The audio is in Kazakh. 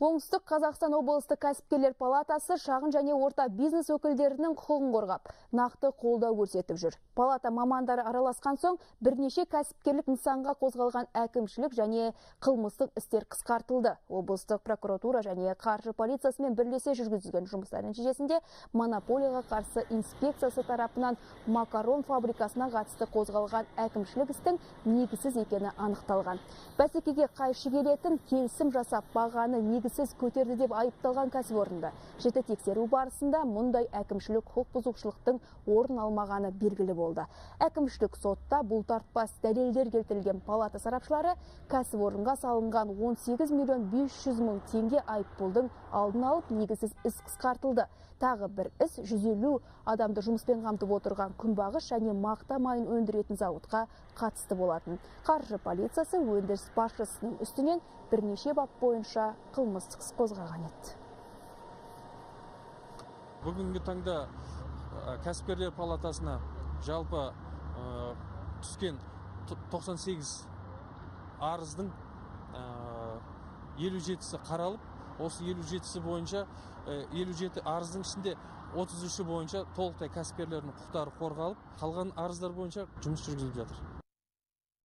Оңтүстік Қазақстан облыстық кәсіпкерлер палатасы шағын және орта бизнес өкілдерінің құқығын қорғап, нақты қолдау көрсетіп жүр. Палата мамандары араласқан соң бірнеше кәсіпкерлік нысанға қозғалған әкімшілік және қылмыстық істер қысқартылды. Облыстық прокуратура және қаржы полициясымен бірлесе жүргізілген жұмыстар нәтижесінде монополияға қарсы инспекциясы тарапынан макарон фабрикасына қатысты қозғалған әкімшілік істің негізсіз екені анықталған. Бәсекеге қайшы келетін келісім жасап, бағаны негізсіз көтерді деп айыпталған кәсіпорында жіті тексеру барысында мұндай әкімшілік құқық бұзушылықтың орын алмағаны белгілі болды. Әкімшілік сотта бұлтартпас дәлелдер келтірілген палата сарапшылары кәсіпорынға салынған 18 миллион 500 мың теңге айыппұлдың алдын алып, негізсіз іс қысқартылды. Тағы бір іс 150 адамды жұмыспен қамтып отырған күнбағыс және мақта майын өндіретін зауытқа қатысты болатын. Қаржы полициясы өндіріс басшысының үстінен бірнеше бап бойынша қылмыстық іс қозғаған еді. Бүгінгі таңда кәсіпкерлер палатасына жалпы түскен 98 арыздың 57-сі қаралып, осы 57-сі бойынша 57 арыздың ішінде 33-і бойынша толықтай кәсіпкерлердің құқықтары қорғалып, қалған арыздар бойынша жұмыс жүргізіліп жатыр.